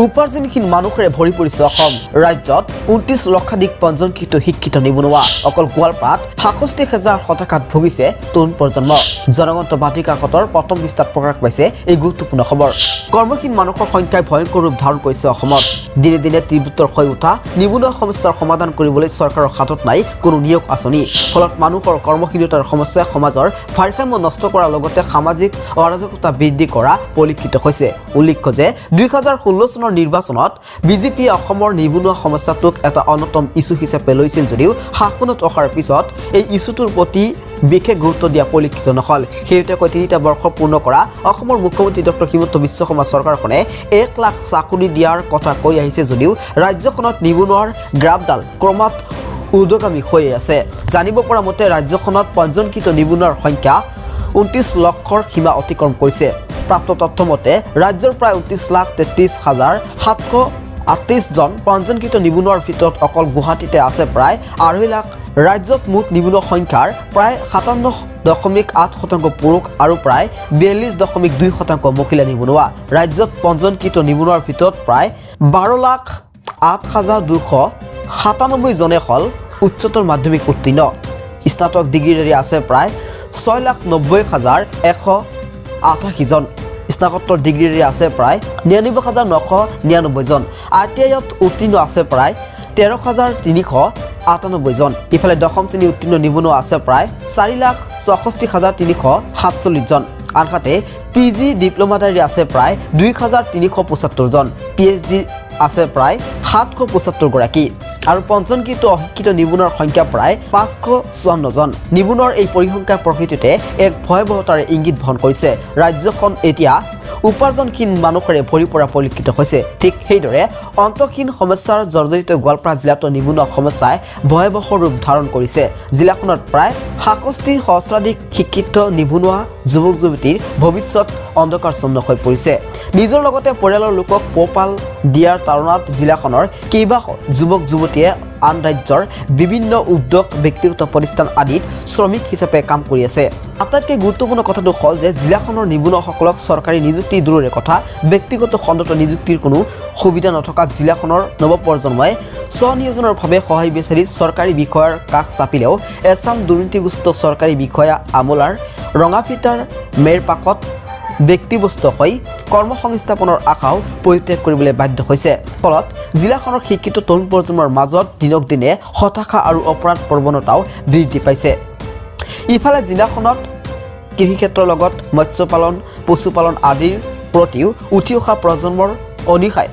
উপাৰ্জনহীন মানুহেৰে ভৰি পৰিছে অসম। ৰাজ্যত 29 লক্ষাধিক পঞ্জীয়নকৃত শিক্ষিত নিবনুৱা। অকল গোৱালপাৰাত 67 হাজাৰ শতাংশত ভুগিছে তৰুণ প্ৰজন্ম। জনগণত বাতৰি কাকতৰ প্ৰথম পৃষ্ঠাত প্ৰকাশ পাইছে এই গুৰুত্বপূৰ্ণ খবৰ। কৰ্মহীন মানুহৰ সংখ্যাই ভয়ংকৰ ৰূপ ধাৰণ কৰিছে অসমত। দিনে দিনে তীব্ৰতৰ হৈ উঠা নিবনুৱা সমস্যাৰ সমাধান কৰিবলৈ চৰকাৰৰ হাতত নাই কোনো নিয়োগ আঁচনি। ফলত মানুহৰ কৰ্মহীনতাৰ সমস্যাই সমাজৰ ভাৰসাম্য নষ্ট কৰাৰ লগতে সামাজিক অৰাজকতা বৃদ্ধি কৰা পৰিলক্ষিত হৈছে। উল্লেখ্য যে 2016 চনৰ নিৰ্বাচনত বিজেপিয়ে অসমৰ নিবনুৱা সমস্যাটোক এটা অন্যতম ইছ্যু হিচাপে লৈছিল যদিও শাসনত অহাৰ পিছত এই ইছ্যুটোৰ প্ৰতি বিশেষ গুৰুত্ব দিয়া পৰিলক্ষিত নহ'ল। শেহতীয়াকৈ 3টা বৰ্ষ পূৰ্ণ কৰা অসমৰ মুখ্যমন্ত্ৰী ডক্টৰ হিমন্ত বিশ্ব শৰ্মা চৰকাৰখনে 1 লাখ চাকৰি দিয়াৰ কথা কৈ আহিছে যদিও ৰাজ্যখনত নিবনুৱাৰ গ্ৰাফডাল ক্ৰমাৎ ঊৰ্ধগামী হৈয়ে আছে। জানিব পৰা মতে ৰাজ্যখনত পঞ্জীয়নকৃত নিবনুৱাৰ সংখ্যা 29 লক্ষৰ সীমা অতিক্ৰম কৰিছে। প্ৰাপ্ত তথ্য মতে ৰাজ্যৰ প্ৰায় 29,33,738 জন পঞ্জীয়নকৃত নিবনুৱাৰ ভিতৰত অকল গুৱাহাটীতে আছে প্ৰায় 2.5 লাখ। ৰাজ্যত মুঠ নিবনুৱা সংখ্যাৰ প্ৰায় 57.8% পুৰুষ আৰু প্ৰায় 42.2% মহিলা নিবনুৱা। ৰাজ্যত পঞ্জীয়নকৃত নিবনুৱাৰ ভিতৰত প্ৰায় 12,08,297 জনে হ'ল উচ্চতৰ মাধ্যমিক উত্তীৰ্ণ। স্নাতক ডিগ্ৰীৰে আছে প্ৰায় 6,90,188 জন। স্নাতকোত্তৰ ডিগ্ৰীৰে আছে প্ৰায় 99,999 জন। I T আইত উত্তীৰ্ণ আছে প্ৰায় 13,398 জন। ইফালে দশম শ্ৰেণী উত্তীৰ্ণ নিবনুৱা আছে প্ৰায় 4,64,347 জন। আনহাতে পি জি ডিপ্ল'মাধাৰী আছে প্ৰায় 2375 জন। পি এইচ ডি আছে প্ৰায় 775 গৰাকী আৰু পঞ্জীয়নকৃত অশিক্ষিত নিবনুৱাৰ সংখ্যা প্ৰায় 554 জন। নিবনুৱাৰ এই পৰিসংখ্যা প্ৰকৃততে এক ভয়াৱহতাৰে ইংগিত বহন কৰিছে। ৰাজ্যখন এতিয়া উপাৰ্জনহীন মানুহেৰে ভৰি পৰা পৰিলক্ষিত হৈছে। ঠিক সেইদৰে অন্তহীন সমস্যাৰ জৰ্জৰিত গোৱালপাৰা জিলাতো নিবনুৱা সমস্যাই ভয়াৱহ ৰূপ ধাৰণ কৰিছে। জিলাখনত প্ৰায় 67 সহস্ৰাধিক শিক্ষিত নিবনুৱা যুৱক যুৱতীৰ ভৱিষ্যত অন্ধকাৰচ্ছন্ন হৈ পৰিছে। নিজৰ লগতে পৰিয়ালৰ লোকক পোহপাল দিয়াৰ তাড়নাত জিলাখনৰ কেইবাশ যুৱক যুৱতীয়ে আন ৰাজ্যৰ বিভিন্ন উদ্যোগ, ব্যক্তিগত প্ৰতিষ্ঠান আদিত শ্ৰমিক হিচাপে কাম কৰি আছে। আটাইতকৈ গুৰুত্বপূৰ্ণ কথাটো হ'ল যে জিলাখনৰ নিবনুৱাসকলক চৰকাৰী নিযুক্তি দূৰৰে কথা, ব্যক্তিগত খণ্ডত নিযুক্তিৰ কোনো সুবিধা নথকা জিলাখনৰ নৱপ্ৰজন্মই স্বনিয়োজনৰভাৱে সহায় বিচাৰি চৰকাৰী বিষয়াৰ কাষ চাপিলেও এচাম দুৰ্নীতিগ্ৰস্ত চৰকাৰী বিষয়া আমোলাৰ ৰঙাফিটাৰ মেৰপাকত ব্যতিব্যস্ত হৈ কৰ্মসংস্থাপনৰ আশাও পৰিত্যাগ কৰিবলৈ বাধ্য হৈছে। ফলত জিলাখনৰ শিক্ষিত তৰুণ প্ৰজন্মৰ মাজত দিনক দিনে হতাশা আৰু অপৰাধ প্ৰৱণতাও বৃদ্ধি পাইছে। ইফালে জিলাখনত কৃষিক্ষেত্ৰৰ লগত মৎস্য পালন, পশুপালন আদিৰ প্ৰতিও উঠি অহা প্ৰজন্মৰ অনীহাই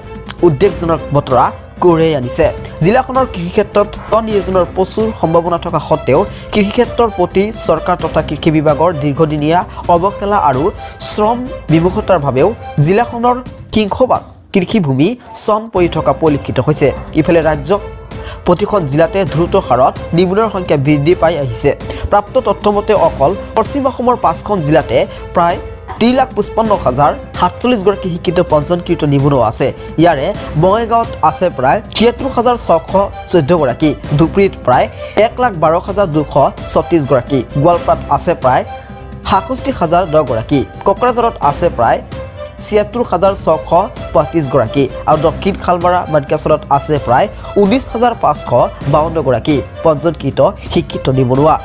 উদ্বেগজনক বতৰা কঢ়িয়াই আনিছে। জিলাখনৰ কৃষিক্ষেত্ৰত স্বনিয়োজনৰ প্ৰচুৰ সম্ভাৱনা থকা সত্ত্বেও কৃষিক্ষেত্ৰৰ প্ৰতি চৰকাৰ তথা কৃষি বিভাগৰ দীৰ্ঘদিনীয়া অৱহেলা আৰু শ্ৰম বিমুখতাৰ বাবেও জিলাখনৰ সিংহভাগ কৃষিভূমি চন পৰি থকা পৰিলক্ষিত হৈছে। ইফালে ৰাজ্যক প্ৰতিখন জিলাতে দ্ৰুত হাৰত নিবনুৱাৰ সংখ্যা বৃদ্ধি পাই আহিছে। প্ৰাপ্ত তথ্য মতে অকল পশ্চিম অসমৰ পাঁচখন জিলাতে প্ৰায় 3,55,047 গৰাকী শিক্ষিত পঞ্জীয়নকৃত নিবনুৱা আছে। ইয়াৰে বঙাইগাঁৱত আছে প্ৰায় 76,614 গৰাকী, ধুবুৰীত প্ৰায় 1,12,236 গৰাকী, গোৱালপাৰাত আছে প্ৰায় 67,010 গৰাকী, কোকৰাঝাৰত আছে প্ৰায় 76,635 গৰাকী আৰু দক্ষিণ শালমাৰা মানকাচৰত আছে প্ৰায় 19,552 গৰাকী পঞ্জীয়নকৃত শিক্ষিত নিবনুৱা।